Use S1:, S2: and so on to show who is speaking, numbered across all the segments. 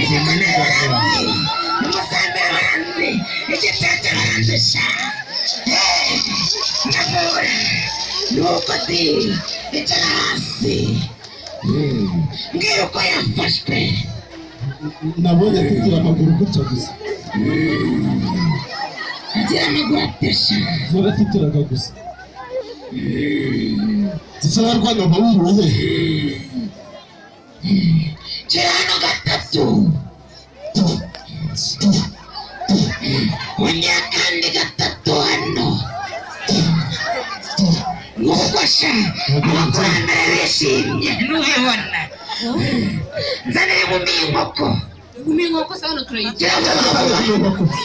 S1: Igikomere baranzi, umusambere baranzi, igitete baranzi sha. Ndavura nuko di icara hasi. Mbwira uko yafashwe.
S2: Nabonye atitira amaguru gutya gusa.
S1: Agira amaguru atesha.
S2: Yaratitiraga gusa. Ese warwana uba wiriwe he?
S1: Shyira hano gatatu, ongera kandi gatatu hano. Nguko sha, abakurambere bishimye ntubibona. Nzanira ingumi y'inkoko.
S3: Ingumi y'inkoko se hano turayigira?
S1: Gira vuba vuba.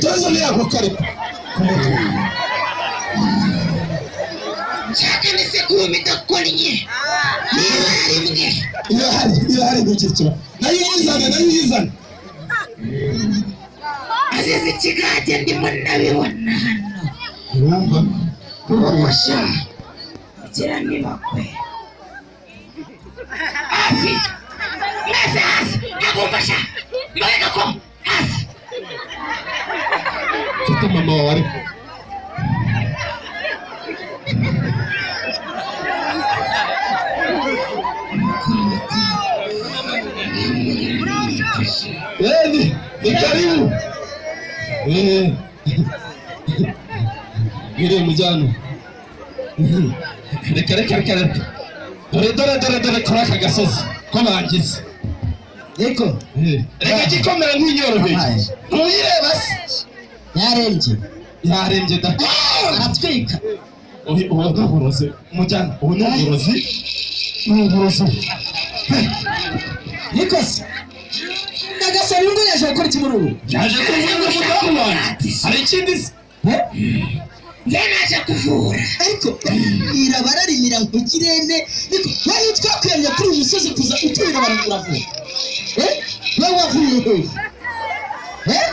S2: Tuzo ni yako ariko ku mutwe.
S1: Nshaka n'isekurume idakonnye niba rimwe.
S2: Irahari, irahari, ntukikira. Nayo uyizane, nayo uyizane.
S1: Azize ikigage, ndimo ndabibona hano.
S2: Urumva?
S1: Ubugosha kugira ntibakwe hafi mwese hasi, nagumfasha mbega ko hasi.
S2: Mfite mama wawe ariko. Ni karibu. Mwiriwe mujyana. Reka, reka, reka, reka. Dore, dore, dore, dore kuri aka gasozi ko bangize.
S4: Niko.
S2: Reka gikomera ntinyoroheye. Ntuyireba se?
S4: Yarembye.
S2: Yarembye da.
S4: Aratwika.
S2: Ubu ni uburozi mujyana, ubu ni uburozi, ni uburozi.
S4: Niko se, nyagasani, ngo yaje gukora iki muri ubu?
S2: Yaje kuvuga umudamu wanjye, hari ikindi se?
S4: Eh?
S1: Njye naje kuvura.
S4: Ariko irabararimira nkugirene niko wari twakwiyamye kuri uyu musozi kuza uturira abantu, uravura. Eh, wowe wavuye hehe? Eh,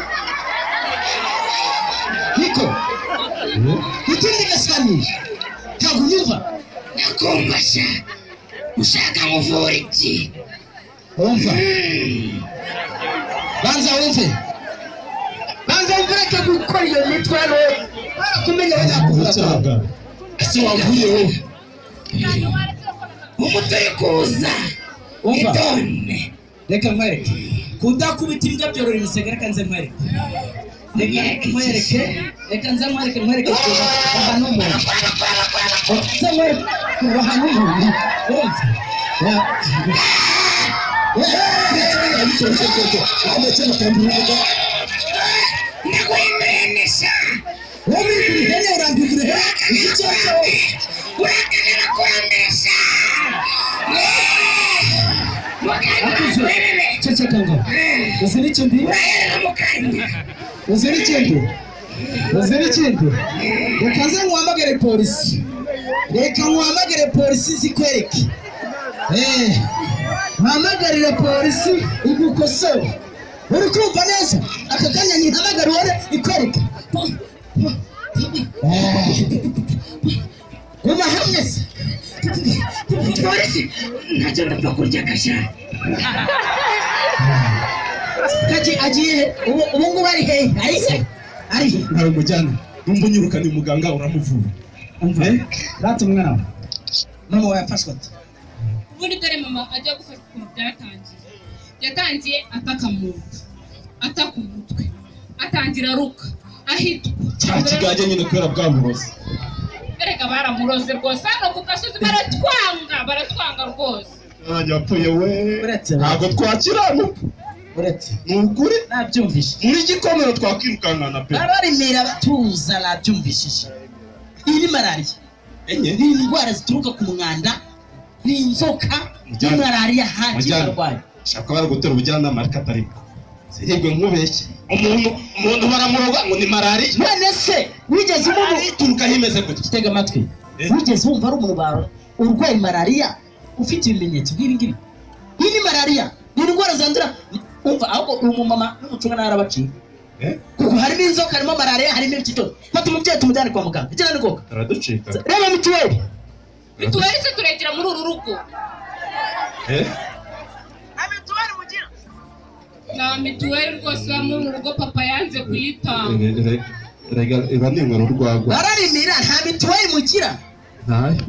S4: niko utundi gasani, ntabwo unyumva?
S1: Ndakumva sha, ushaka nkuvura iki?
S4: Wumva, banza wumve, banza wumve, ureke gukora iyo mitwe hano barakumenya banyakuvura.
S2: Cyangwa ese wavuye wowe?
S1: Umuti uri kuza.
S4: Umva.
S1: Itonde.
S4: Reka nkwereke, kudakubita imbwa byorora imisega. Reka nze nkwereke, reka nkwereke, reka nze nkwereke, nkwereke kubaha n'umuntu, nze nkwereke kubaha n'umuntu. Urumva?
S1: Ndaguhindura ihene sha.
S4: Wowe ihene, urambindura ihene, uzi ikibazo wowe?
S1: Urakana abakurambere sha. Muganga.
S4: Akuze.
S1: Werere.
S4: Ceceka ngo uzi n'ikindi.
S1: Uraherera mu kanya.
S4: Uzi n'ikindi, uzi n'ikindi, reka nze nkuhamagare polisi, reka nkuhamagare polisi zikwereke. Eh, mpamagarire polisi igukosore. Uri kumva neza? Aka kanya nyihamagare uhore ikwereke. Eh, guma hamwe se.
S1: Polisi ntacyo, ndapfa kurya kasha.
S4: Kaji agiye he? Ubu ngubu ari hehe? Ari he? Ari he?
S2: Ntawe mujyana, numva unyirukanye umuganga uramuvura.
S4: Umva rata, umwana wawe, mama wawe yafashwe ate?
S3: Ubundi dore mama ajya gufata ukuntu byatangiye. Yatangiye ataka mu nda, ataka umutwe, atangira aruka, ahitwa.
S2: Cya kigage nyine, kubera bwa burozi.
S3: Erega baramuroze rwose, hano ku gasozi baratwanga, baratwanga rwose.
S2: Nanjye wapfuye we.
S4: Uretse.
S2: Ntabwo twakiranuka.
S4: Uretse.
S2: Ni ukuri.
S4: Nabyumvise.
S2: Muri gikomero twakwirukankana pe.
S4: Bararimira batuza, nabyumvishije. Iyi ni malariya.
S2: Enye.
S4: Ni indwara zituruka ku mwanda, ni inzoka, ni
S2: Mujyane.
S4: malariya haki
S2: Mujyane.
S4: barwaye.
S2: Shaka baragutera ubujyanama, ariko atari bwo siribwe nkubeshye. Umuntu baramuroga ngo ni malariya.
S4: None se wigeze umuntu
S2: Ituruka aho imeze gutya.
S4: Tega amatwi.
S2: Eh?
S4: Wigeze wumva ari umuntu urwaye malariya ufite ibimenyetso nk'ibi ngibi? Iyi ni malariya, ni indwara zandura. Umva, ahubwo uyu mumama n'umucunga narabaciye.
S2: Eh?
S4: Kuko harimo inzoka, harimo malariya, harimo ibiki byose. Fata umubyeyi tumujyane kwa muganga, gira ni ngoga.
S2: Araducika.
S4: Reba mituweli.
S3: Mituweli se turegera muri uru rugo?
S2: Eh?
S3: Nta mituweli rwose iba muri uru rugo, papa yanze kuyitanga.
S2: Rega iba ninywera urwagwa.
S4: Bararimira, nta mituweli mugira.
S2: Ntayo.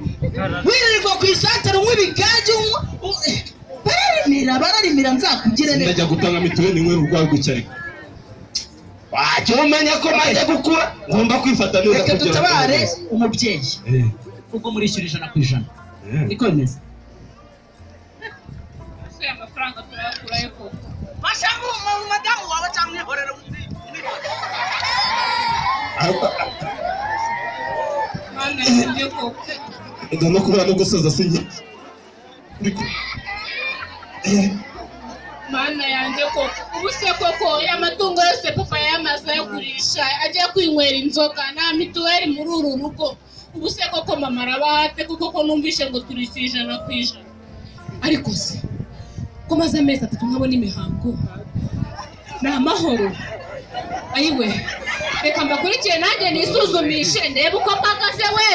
S4: Wirirwa ku isantere unywa ibigage, unywa bararimira, bararimira, nzakugire neza.
S2: Ndajya gutanga mituweli ninywera urwagwa icyo, ariko wajya umenya ko maze gukura ngomba kwifata neza
S4: Reka
S2: kugira ngo
S4: dutabare umubyeyi. Ubwo murishyura 100%. Niko bimeze.
S3: Ese aya mafaranga turayakurahe koko?
S4: Bashangu madamu wawe cyangwa mwihorere.
S3: Mana yanjye koko!
S2: Ega no kubura no gusaza sinjye.
S3: Mana yanjye koko! Ubu se koko aya matungo yose papa yamaze ayagurisha ajya kwinywera inzoga, nta mituweli muri uru rugo. Ubu se koko mama arabahate kuko ko numvishe ngo turishyura 100%? Ariko se ko maze amezi 3 nkabona imihango, ni amahoro? Ayiwe, reka mbakurikiye nanjye nisuzumishe ndebe uko mpagaze we.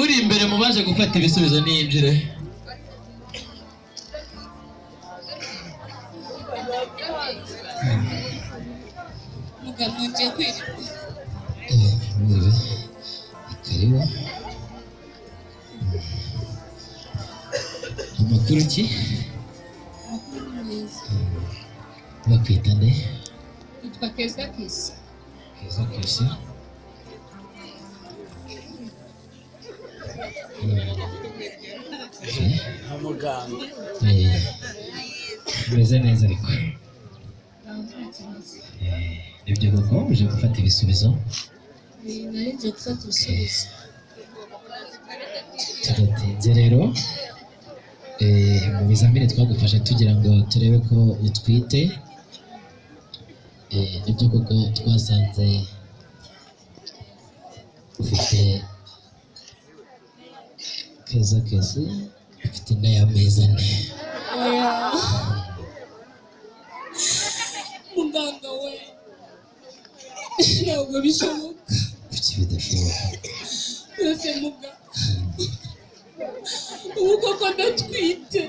S5: Uri imbere mu baje gufata ibisubizo niyinjire.
S3: Mugabo, ngiye kwirirwa.
S5: Mwiriwe, karibu. Amakuru ki?
S3: Amakuru ni meza.
S5: Bakwita nde?
S3: Yitwa Keza Kesi.
S5: Keza Kesi.
S4: Muganga.
S5: Umeze neza ariko?
S3: Ntawe, nta kibazo.
S5: Nibyo koko uje gufata ibisubizo?
S3: Nari ngiye gufata ibisubizo.
S5: Tudatinze rero, mu bizamini twagufashe tugira ngo turebe ko utwite, nibyo koko twasanze ufite, Keza Kesi, ufite inda y'amezi 4.
S3: Oya muganga we, ntabwo bishoboka.
S5: Kuki bidashoboka?
S3: Byose muganga, ubu koko ndatwite?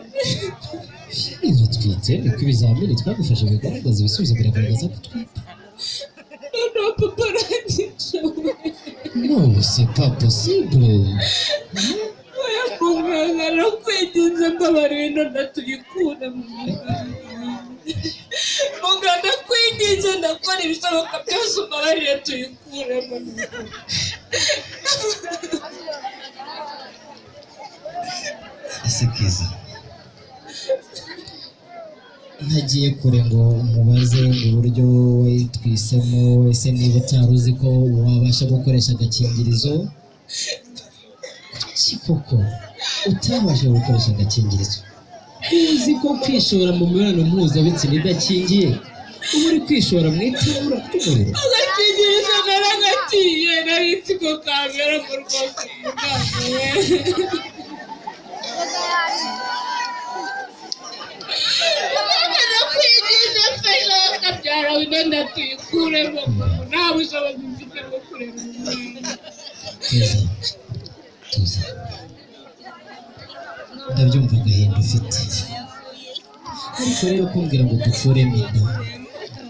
S5: Utwite, niko ibizamini twagufashe bigaragaza, ibisubizo biragaragaza ko utwite.
S3: Noneho papa aranyica we.
S5: Non, c'est pas possible.
S3: Oya muganga, nakwinginze, mbabarire, none tuyikure mu muganga. Muganga, ndakwinginze, ndakora ibishoboka byose, umbabarire tuyikuremo.
S5: Ese Keza, ntagiye kure ngo umubaze ngo uburyo witwisemo, ese niba utari uzi ko wabasha gukoresha agakingirizo, kuki koko utabasha gukoresha agakingirizo? Uzi ko kwishora mu mibonano mpuzabitsina idakingiye uba uri kwishora mu itanura ry'umuriro?
S3: Agakingirizo naragatiye, nari nzi ko kamera mu rwose, muganga we. Muganga, ndakwinginze, mfasha. kabyara ino nda tuyikuremo nta bushobozi mfite bwo kurera umwana.
S5: Keza, tuza, ndabyumva agahinda ufite, ariko rero kumbwira ngo dukuremo inda,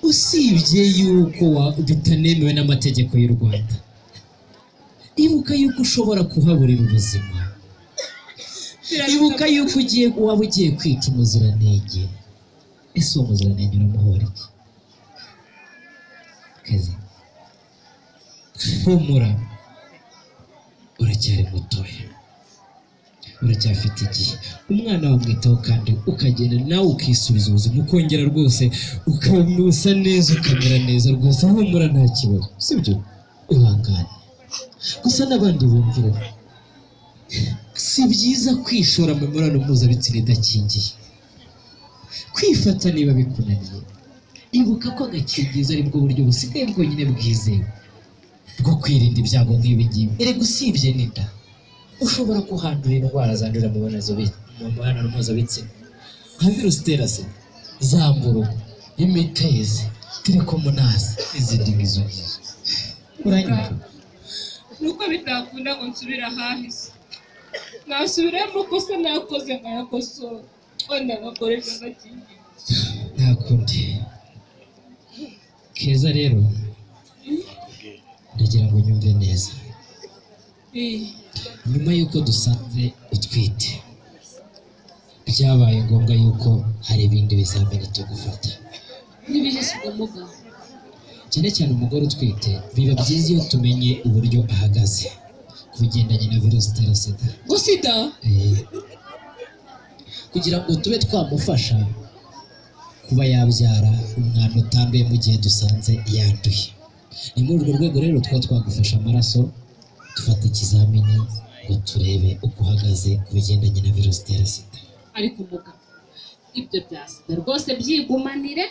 S5: usibye yuko bitanemewe n'amategeko y'u Rwanda, ibuka yuko ushobora kuhaburira ubuzima, ibuka yuko ugiye waba ugiye kwica umuziranenge. Ese uwo muziranenge uramuhora iki? Keza, humura, uracyari mutoya, uracyafite igihe. Umwana wamwitaho kandi ukagenda nawe ukisubiza ubuzima, ukongera rwose ukamusa neza, ukamera neza rwose. Humura, nta kibazo, sibyo? Ihangane gusa n'abandi bumvire, si byiza kwishora mu mibonano mpuzabitsina idakingiye. Kwifata niba bikunaniye, ibuka ko agakingirizo ari bwo buryo busigaye bwonyine bwizewe bwo kwirinda ibyago nk'ibi ngibi. Erega usibye n'inda, ushobora kuhandura indwara zandurira mu mibonano mpuzabitsina nka virusi itera sida, zamburo, imitezi, telekomunasi n'izindi nk'izo ngizo. Uranyumva?
S3: Nuko bitakunda ngo nsubire ahahise, nasubirayo amakosa nakoze nkayakosora, wenda ngakoresha agakingirizo.
S5: Nta kundi. Keza rero, ndagira ngo nyumve neza. Nyuma y'uko dusanze utwite, byabaye ngombwa yuko hari ibindi bizamini tugufata.
S3: N'ibihise ubwo mugabo?
S5: Cyane cyane umugore utwite, biba byiza iyo tumenye uburyo ahagaze ku bigendanye na virusi itera sida.
S3: Ngo sida?
S5: Kugira ngo tube twamufasha kuba yabyara umwana utanduye mu gihe dusanze yanduye. Ni muri urwo rwego rero tuba twagufasha amaraso, dufata ikizamini ngo turebe uko uhagaze ku bigendanye na virusi itera sida.
S3: Ariko mugabo, ibyo bya sida rwose byigumanire.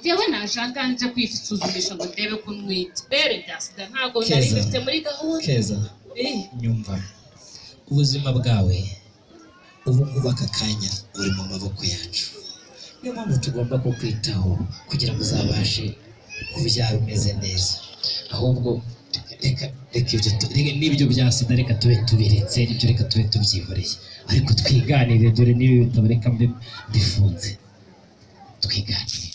S3: Njyewe najaganje kwisuzumisha ngo ndebe ko ntwite, rero ibya sida ntabwo nari
S5: Keza.
S3: bifite muri gahunda.
S5: Keza, nyumva, ubuzima bwawe ubu ngubu aka kanya uri mu maboko yacu, niyo mpamvu tugomba kukwitaho kugira ngo uzabashe kubyara umeze neza. Ahubwo reka reka ibyo reka n'ibyo bya sida reka tube tubiretse, ibyo reka tube tubyihoreye, ariko twiganire. Dore n'ibi bitabo reka mbe mbifunze, twiganire.